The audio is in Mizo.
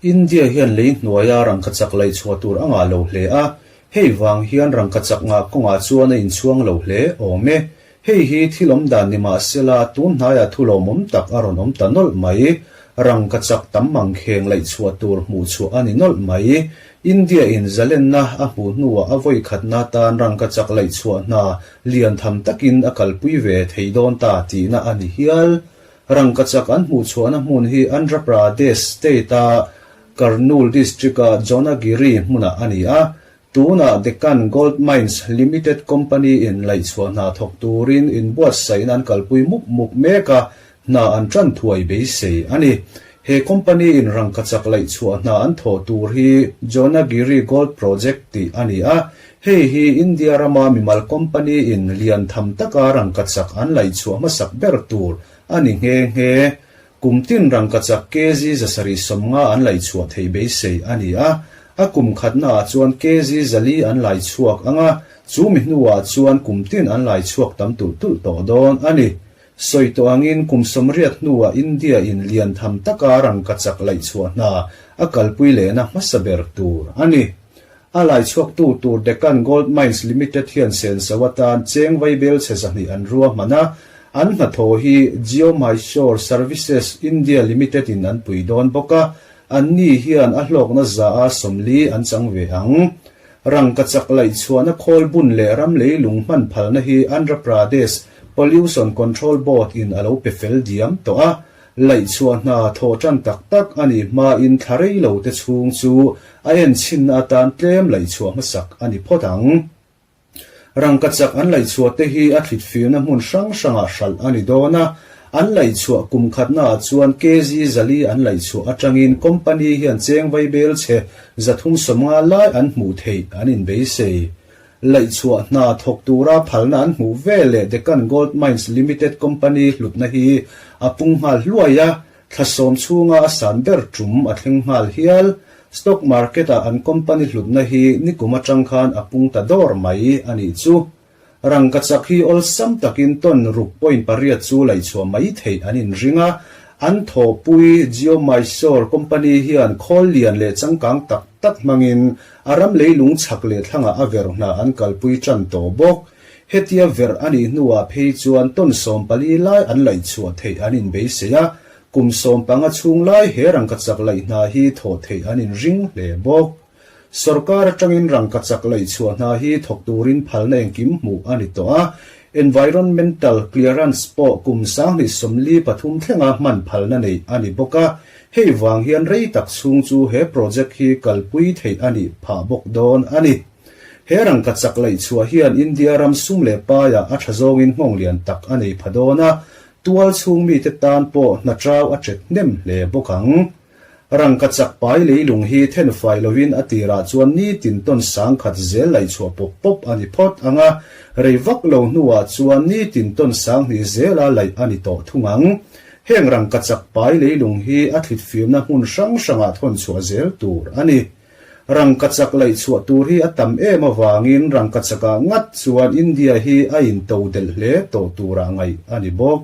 India hian lei hnuaia rangkachak laih chhuah tur a ngah lo hle a, hei vang hian rangkachak ngah kawngah chuan a inchhuang lo hle awm e. Hei hi thil awm dan ni mah sela, tun hnaiah thu lawmawm tak a rawn awm ta nawlh mai. Rangkachak tam mangkheng laih chhuah tur hmuh chhuah a ni nawlh mai. India in zalenna a hmuh hnuah a vawi khatna tan rangkachak laih chhuah hna lian tham takin a kalpui ve thei dawn ta tihna a ni hial. Rangkachak an hmuh chhuahna hmun hi Andhra Pradesh state-a Kurnool district-a Jonagiri hmunah a ni a. Tunah Deccan Gold Mines Limited Company-in laihchhuah hna thawk turin inbuatsaihna an kalpui mup mup mek a, hna an tan thuai beisei a ni. He company-in rangkachak laihchhuah hna an thawh tur hi Jonagiri Gold Project tih a ni a, hei hi India rama mimal company-in lian tham taka rangkachak an laihchhuah hmasak ber tur a ni nghe nghe. Kum tin rangkachak kg 750 an laihchhuah theih beisei a ni a, a kum khatnaah chuan kg 400 an laichhuak ang a, chu mi hnuah chuan kum tin an laichhuak tam tulh tulh tawh dawn a ni. Sawi tawh angin kum 80 hnuah India in lian tham taka rangkachak laihchhuah hna a kalpui lehna hmasa ber tur a ni. A laichhuaktu tur Deccan Gold Mines Limited hian senso atan cheng vaibel chhe 200 an ruahman a, an hnathawh hi Geomysore Services India Limited in an pui dawn bawk a, anni hian a hlawkna za a 40 an chang ve ang. Rangkachak laihchhuahna khawl bun leh ram leilung hman phalna hi Andhra Pradesh Pollution Control Board in a lo pe fel diam tawh a, Laihchhuah hna thawh tan tak tak a nih hmain thla rei lo te chhung chu a enchhinna atan tlem laihchhuah hmasak a ni phawt ang. Rangkachak an laihchhuah te hi a thlit firna hmun hrang hrangah hralh a ni dawn a, an laihchhuah kum khatnaah chuan kg 400 an laihchhuah atangin company hian cheng vaibel chhe 350 lai an hmuh theih an inbeisei. Laihchhuah hna thawk tura phalna an hmuh ve leh Deccan Gold Mines Limited Company hlutna hi a pung nghal hluai a, thla sawm chhunga a san ber tum a thleng nghal hial. Stock market-ah an company hlutna hi nikum atang khan a pung ta dawr mai a nih chu. Rangkachak hi awlsam takin ton ruk point pariat chu laihchhuah mai theih an inring a, an thawhpui Geomysore company hian khawl lian leh changkang tak tak hmangin A ram leilung chhak leh thlangah a verh hna an kalpui tan tawh bawk. Hetia verh a nih hnuah phei chuan ton 14 lai an laihchhuah theih an inbeisei a, kum 15 chhung lai he rangkachak laih hna hi thawh theih an inring hle bawk. Sorkar atangin rangkachak laihchhuah hna hi thawk turin phalna engkim hmuh a ni tawh a, environmental clearance pawh kum 2043 thlenga hman phalna neih a ni bawk a, Hei vang hian rei tak chhung chu he project hi kalpui theih a nih phah bawk dawn a ni. He rangkachak laihchhuah hian India ram sum leh paiah a tha zawngin nghawng lian tak a nei pha dawn a, tual chhung mite tan pawh hna trau a ṭet hnem hle bawk ang. Rangkachak pai leilung hi then fai lovin a tirah chuan nitin tawn 10,000 zel laihchhuah pawp pawp a ni phawt ang a, rei vak lo hnuah chuan nitin tawn 2,000 zela laih a ni tawh thung ang. Heng rangkachak pai leilung hi a thlit firna hmun hrang hrangah thawn chhuah zel tur a ni. Rangkachak laih chhuah tur hi a tam em avangin rangkachakah ngat chuan India hi a into delh hle tawh turah ngaih a ni bawk.